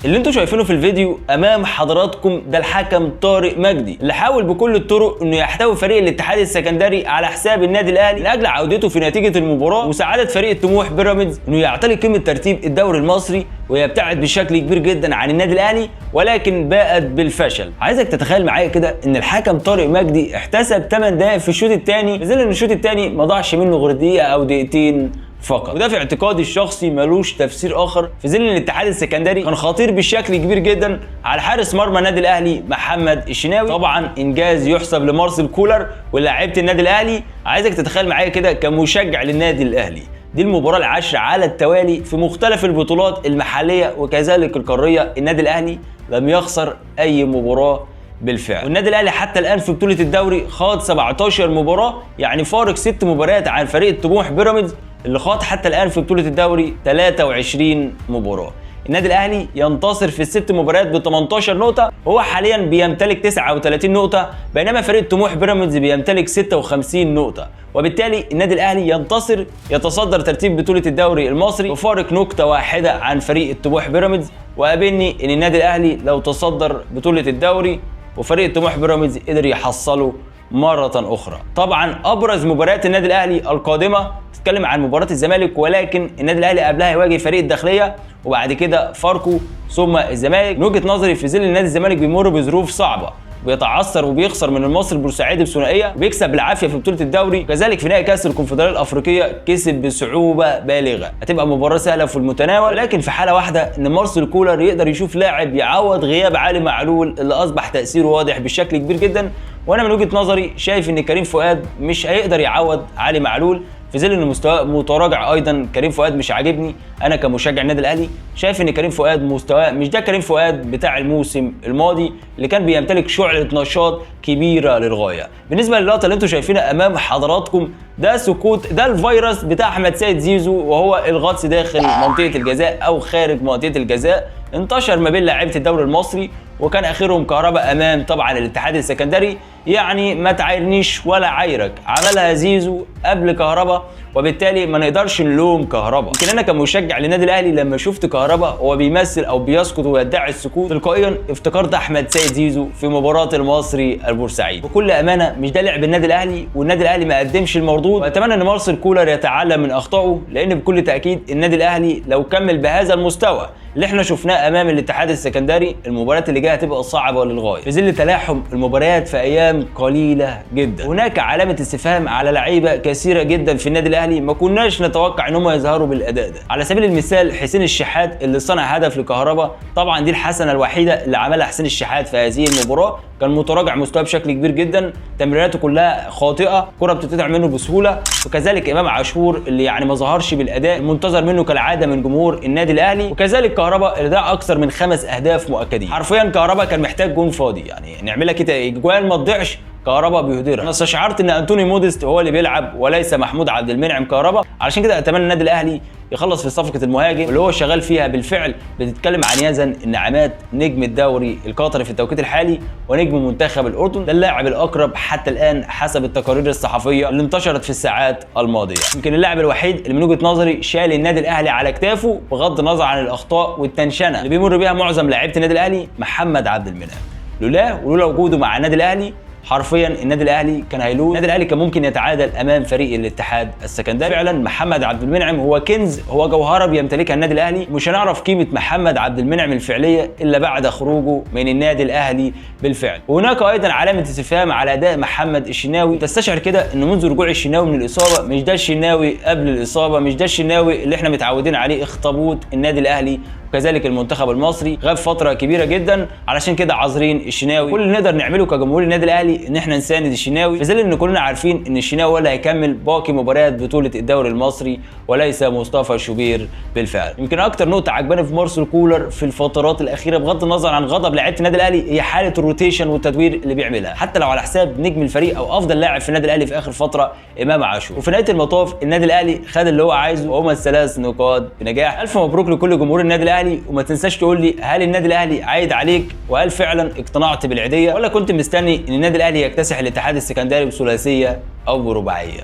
اللي انتم شايفينه في الفيديو امام حضراتكم ده الحكم طارق مجدي، اللي حاول بكل الطرق انه يحتوي فريق الاتحاد السكندري على حساب النادي الاهلي من اجل عودته في نتيجة المباراة ومساعدة فريق الطموح بيراميدز انه يعتلي قمة ترتيب الدوري المصري ويبتعد بشكل كبير جدا عن النادي الاهلي، ولكن باءت بالفشل. عايزك تتخيل معايا كده ان الحكم طارق مجدي احتسب 8 دقائق في الشوط الثاني، في ظل ان الشوط الثاني ما ضاعش منه غير دقيقة او دقيقتين فقط، وده في اعتقادي الشخصي ملوش تفسير اخر، في ظل ان الاتحاد السكندري كان خطير بشكل كبير جدا على حارس مرمى النادي الاهلي محمد الشناوي. طبعا انجاز يحسب لمارسيل كولر ولاعيبه النادي الاهلي. عايزك تتخيل معايا كده كمشجع للنادي الاهلي، دي المباراة العاشرة على التوالي في مختلف البطولات المحلية وكذلك القارية، النادي الاهلي لم يخسر اي مباراة بالفعل. والنادي الاهلي حتى الان في بطوله الدوري خاض 17 مباراة، يعني فارق 6 مباريات عن فريق الطموح بيراميدز اللي خاض حتى الان في بطوله الدوري 23 مباراة. النادي الاهلي ينتصر في الست مباريات ب 18 نقطة، وهو حاليا بيمتلك 39 نقطة، بينما فريق طموح بيراميدز بيمتلك 56 نقطة، وبالتالي النادي الاهلي ينتصر يتصدر ترتيب بطوله الدوري المصري بفارق نقطة واحدة عن فريق الطموح بيراميدز. وقابلني ان النادي الاهلي لو تصدر بطوله الدوري وفريق طموح بيراميدز قدر يحصله مرة أخرى. طبعا أبرز مباريات النادي الأهلي القادمة تتكلم عن مباراة الزمالك، ولكن النادي الأهلي قبلها يواجه فريق الداخلية وبعد كده فاركو ثم الزمالك. من وجهة نظري في ظل النادي الزمالك بيمر بظروف صعبة، بيتعثر وبيخسر من المصري البورسعيدي بثنائيه، وبيكسب بالعافية في بطوله الدوري، وكذلك في نهائي كاس الكونفدراليه الافريقية كسب بصعوبة بالغة. هتبقى مباراة سهلة في المتناول، ولكن في حاله واحدة ان مارسيل كولر يقدر يشوف لاعب يعوض غياب علي معلول اللي اصبح تاثيره واضح بشكل كبير جدا. وانا من وجهه نظري شايف ان كريم فؤاد مش هيقدر يعوض علي معلول في ظل ان مستواه متراجع. ايضا كريم فؤاد مش عاجبني، انا كمشجع النادي الاهلي شايف ان كريم فؤاد مستواه مش ده كريم فؤاد بتاع الموسم الماضي اللي كان بيمتلك شعلة نشاط كبيرة للغاية. بالنسبة للقطه اللي انتم شايفينها امام حضراتكم، ده سقوط، ده الفيروس بتاع احمد سيد زيزو وهو الغطس داخل منطقة الجزاء او خارج منطقة الجزاء، انتشر ما بين لاعيبه الدوري المصري وكان اخرهم كهربا امام طبعا الاتحاد السكندري. يعني ما تعايرنيش ولا عايرك، عملها زيزو قبل كهربا، وبالتالي ما نقدرش نلوم كهربا. يمكن انا كمشجع للنادي الاهلي لما شفت كهربا وهو بيمثل او بيسقط ويدعي السقوط تلقائيا افتكرت احمد سيد زيزو في مباراة المصري البورسعيدي. بكل امانه مش ده لعب النادي الاهلي، والنادي الاهلي ما قدمش المردود، واتمنى ان مارسيل كولر يتعلم من اخطائه، لان بكل تاكيد النادي الاهلي لو كمل بهذا المستوى اللي احنا شفناه امام الاتحاد السكندري المباريات اللي جاية هتبقى صعبة للغاية في ظل تلاحم المباريات في ايام قليله جدا. هناك علامة استفهام على لعيبة كثيرة جدا في النادي الاهلي ما كناش نتوقع ان هم يظهروا بالاداء ده. على سبيل المثال حسين الشحات اللي صنع هدف لكهربا، طبعا دي الحسنة الوحيدة اللي عملها حسين الشحات في هذه المباراة، كان متراجع مستواه بشكل كبير جدا، تمريراته كلها خاطئه، كره بتتقطع منه بسهولة. وكذلك امام عاشور اللي يعني ما ظهرش بالاداء المنتظر منه كالعادة من جمهور النادي الاهلي، وكذلك كهربا اللي ضيع اكثر من 5 اهداف مؤكدين. حرفيا كهربا كان محتاج جون فاضي، يعني نعملها كده اجوان ما تضيعش، كهربا بيهدرها. انا استشعرت ان انتوني موديست هو اللي بيلعب وليس محمود عبد المنعم كهربا، علشان كده اتمنى النادي الاهلي يخلص في صفقة المهاجم اللي هو شغال فيها بالفعل. بتتكلم عن يزن النعمات نجم الدوري القطري في التوقيت الحالي ونجم منتخب الاردن، ده اللاعب الاقرب حتى الان حسب التقارير الصحفية اللي انتشرت في الساعات الماضية. يمكن اللاعب الوحيد اللي من وجهه نظري شال النادي الاهلي على كتافه بغض النظر عن الاخطاء والتنشنه اللي بيمر بيها معظم لاعيبه النادي الاهلي، محمد عبد المنعم. لولاه ولولا وجوده مع النادي الاهلي حرفيا النادي الاهلي كان هيلوز، النادي الاهلي كان ممكن يتعادل امام فريق الاتحاد السكندري. فعلا محمد عبد المنعم هو كنز، هو جوهره بيمتلكها النادي الاهلي، مش هنعرف قيمة محمد عبد المنعم الفعلية الا بعد خروجه من النادي الاهلي بالفعل. وهناك ايضا علامة استفهام على اداء محمد الشناوي، تستشعر كده ان منذ رجوع الشناوي من الاصابة مش ده الشناوي قبل الاصابة، مش ده الشناوي اللي احنا متعودين عليه، اخطبوط النادي الاهلي وكذلك المنتخب المصري، غاب فترة كبيرة جدا، علشان كده عذرين الشناوي. كل اللي نقدر نعمله كجمهور النادي الاهلي ان احنا نساند الشناوي، في ظل ان كلنا عارفين ان الشناوي ولا هيكمل باقي مباريات بطوله الدوري المصري وليس مصطفى شوبير بالفعل. يمكن اكتر نقطة عجباني في مارسيل كولر في الفترات الاخيرة بغض النظر عن غضب لعيبة النادي الاهلي هي حاله ال rotation والتدوير اللي بيعملها، حتى لو على حساب نجم الفريق او افضل لاعب في النادي الاهلي في اخر فترة امام عاشور. وفي نهاية المطاف النادي الاهلي خد اللي هو عايزه وهما الثلاث نقاط بنجاح. الف مبروك لكل جمهور النادي الاهلي، وما تنساش تقول لي هل النادي الاهلي عايد عليك، وهل فعلا اقتنعت بالعيديه، ولا كنت مستني ان النادي الاهلي يكتسح الاتحاد السكندري بثلاثيه او برباعيه؟